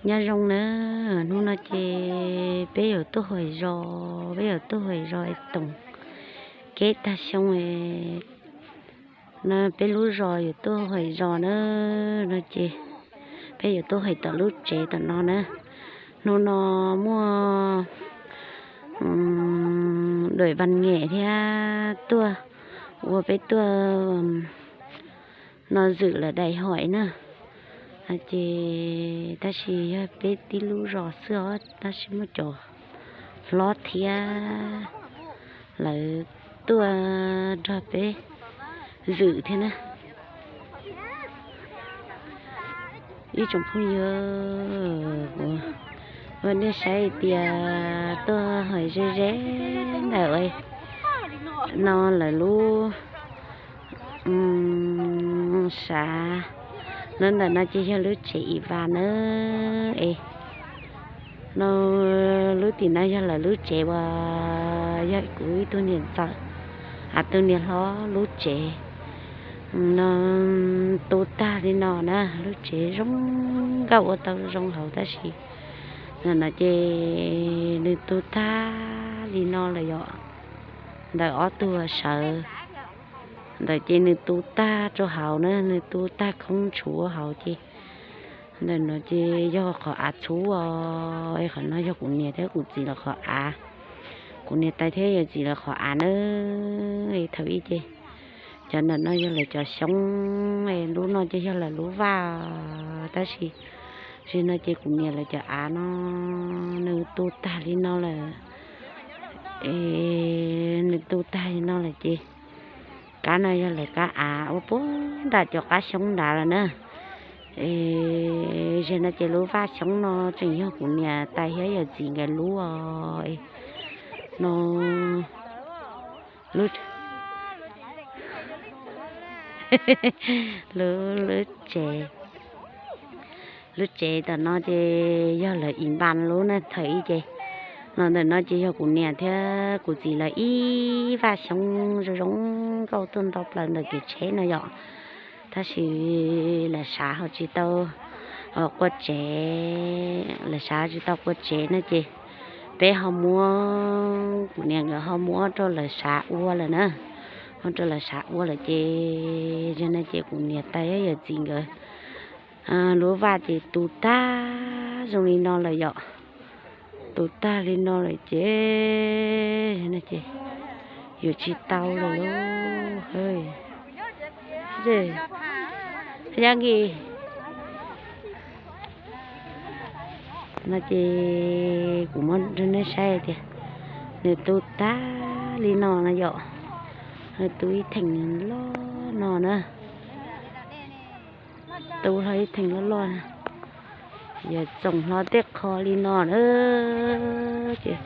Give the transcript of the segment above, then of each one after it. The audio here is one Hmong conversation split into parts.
Nyob zoo na, hnub no ces peb yuav tuaj hais zos, peb yuav tuaj hais zos toom kev tag xyoo no, peb lub zos yuav tuaj hais zos na, no ces peb yuav tuaj hais tom lub tsev tom no na. Hnub no muaj Duam Vaj Nyem thiab tuaj ua peb tuaj no zwm lawm daim hoim na. Ces tab sis yog peb tib lub zos xwb os, tab sis muaj cov hlob thiab lawv tuaj nrog peb zwm thiab na. Ib tsoom phooj ywg, kuv ua nej saib tias tuaj hais ze ze ntawm no lawv lub sav, no ntawm no ces yog lub tsev Ivas na. Es no lub tim no yog lawv lub tsev uas yog kuv ib tug niam ntxawm, a, tus niam hlob lub tsev no tu tag li no na. Lub tsev zoo nkauj ua tau zoo hauv tab sis no ces nws tu tag li no lawm yom. Ntawm ob tug sawv ntawd ces nws tu tag rau hauv na, nws tu tag khoob tshuav hauv ces ntawm no ces yog qhov av txhub os. Qhov no yog kuv niam thiab kuv txiv lawv qhov av, kuv niam tais thiab yawm txiv lawv qhov av na. Thaum ub ces cov ntawm no yog lawv cov xyoob, lub no ces yog lawv lub vaj, tab sis no ces kuv niam lawv cov av no nws tu tag li no lawm. Es nws tu tag li no lawm ces kab no yog lawv kab av ua puag nram cov qab xyoob nrad lawm na. Es no ces lub vaj xyoob no tseem yog kuv niam tais thiab yawm txiv nkawd lub os. No lub, lub, lub tsev, lub tsev tom no ces yog lawv Ivas lub na. Thaum ub ces no ntawm no ces yog kuv niam thiab kuv txiv lawv ib vaj xyoob zoo zoo nkauj tuaj nto plaws ntawm kev tsheb no yom. Tab sis lawv sav ho tsis tau qua tsev, lawv sav tsis tau qua tsev no ces peb ho muab, kuv niam nkawd ho muab rau lawv sav ua lawm na. Muab rau lawv sav ua lawm ces yog no ces kuv niam tais yawm txiv nkawd lub vaj ces tu tag zoo li no lawm yom. Tu tag li no lawm ces no ces yuav tsis tau lawm lauj. Yog nki no ces kuv muab rau nej saib tias nws tu tag li no no yom. Nws tu ib theem loj no na. Tu hlo ib theem loj loj na, yog txoom hlo tej qho li no na. Ces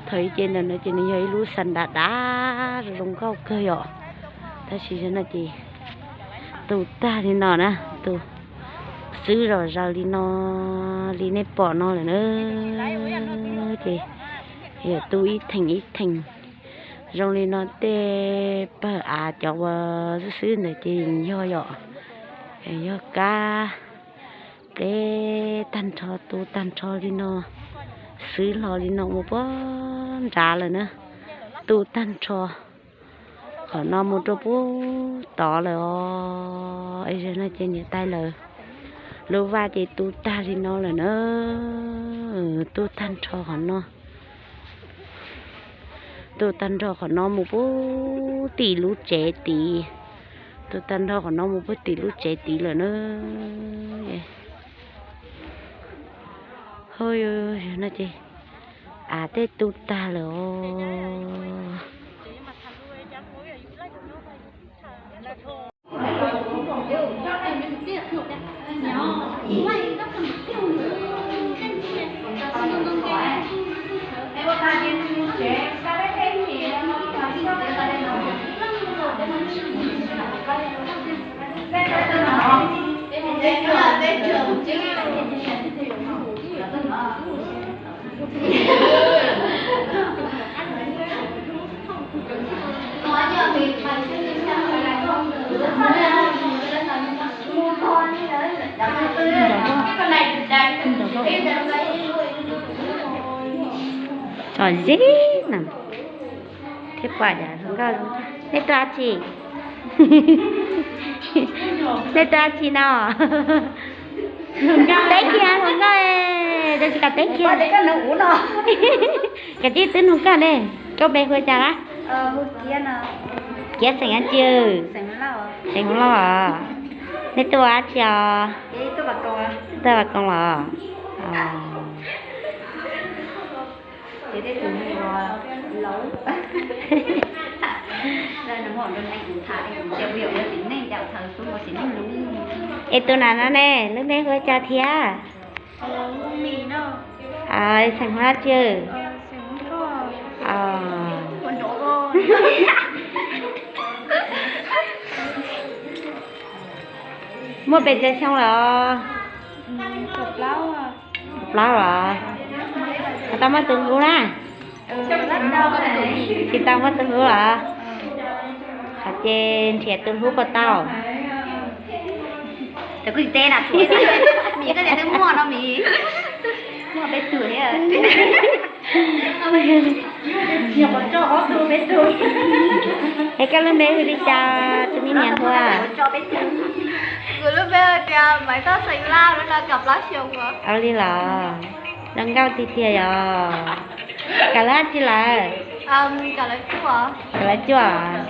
thaum ub ces ntawm no ces nws yog ib lub xas dav dav zoo zoo nkauj kawg yom. Tab sis no ces tu tag li no na, tu xwb zom zaws li no li nej pom no lawm na. Ces yog tu ib theem ib theem zoo li no, tej pawg av cov uas xwb xwb ntawd ces yeej yog yom, yog kab deb tag nrho, tu tag nrho li no, xwb hlo li no mus puag nrad lawm na. Tu tag nrho qhov no mus rau puag tod lawm os. Es no ces niam tais lawv lub vaj ces tu tag li no lawm na. Tu tag nrho qhov no, tu tag nrho qhov no mus puag tim lub tsev tid, tu tag nrho qhov no mus puag tim lub tsev tid lawm na. Ho no ces av tej tu tag lawm os. Tso zeb no thiab pom cov hluas nkauj. Nej tuaj dab tsi? Nej tuaj dab tsi no? Teb kiag hluas nkauj, tsis kom teb kiag. Koj tsis twb nug koj ne, koj npe hu cas lawm? Kiab xeem dab tsi? Xeem Hmoob Lauj os. Nej tuaj ua dab tsi os? Tuaj vas koos los? Es tus na no ne, lub npe hu ua cas thiab? Xeem Hmoob dab tsi? Muaj pes tsawg xyoo lawm? Plaub los? Tsis tau muaj tus hlub na? Tsis tau muaj tus hlub los? Ces nrhiav tus hlub puas tau? Es koj lub npe hu li cas tus me niam hluas? Kuv lub npe tias Maiv Toj Xeem Lauj, lub no kaum plaub xyoo. Ua li los? Zoo nkauj tiag tiag yog. Kawm lab tsi lawm? Kawm lab cuaj.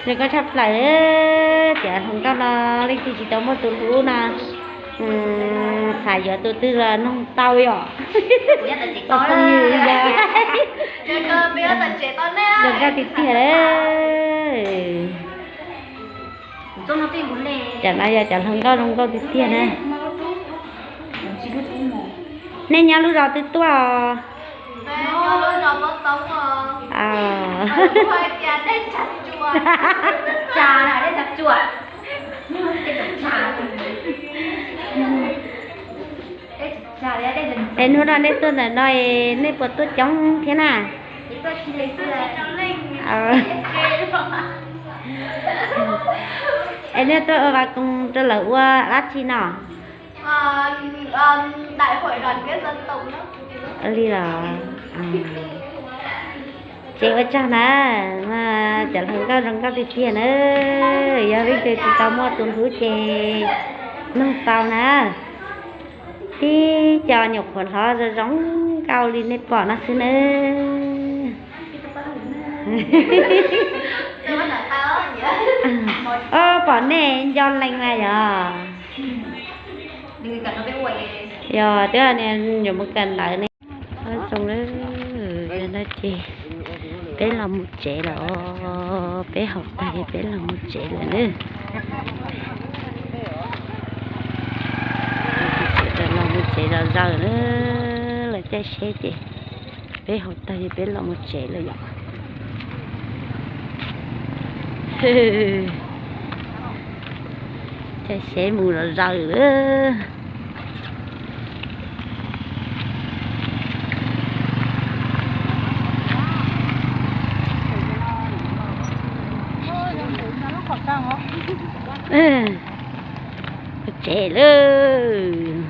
Zoo nkauj tshaj plaws, cov hluas nkauj no leej twg tsis tau muaj tus hlub no, xav yuav tus twg los noog tau yom. Zoo nkauj tiag tiag. Cov no yog cov hluas nkauj zoo nkauj tiag tiag na. Nej nyob lub zos twg tuaj? Es hnub no nej tuaj ntawm no es nej puas tuaj coob thiab na? Es nej tuaj ua vas koos rau lawv ua dab tsi no? Li los? Ces ua tsaug na, cov hluas nkauj zoo nkauj tiag tiag na. Yog leej twg tsis tau muaj tus hlub ces noog tau na. Tib co nyuam qhuav hlob zoo zoo nkauj li nej pom no xwb na. Ob, pom nej nco lees na yog. Yog twb yuav mus kawm ntawv ne. Zoo na, ces peb los mus tsev lawm, peb haus tag ces peb los mus tsev lawm na. Los mus tsev zom zaws na, lawv caij tsheb ces peb haus tag ces peb los mus tsev lawm yom. Caij tsheb mus zom zaws lawm. Tsev lawm.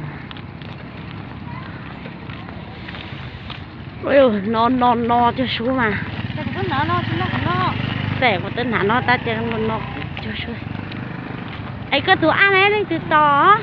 No no no cog sub mas. Txawm kuv twb hnav no tab sis no cog sub. Es koj tus ab ne leej twg tos?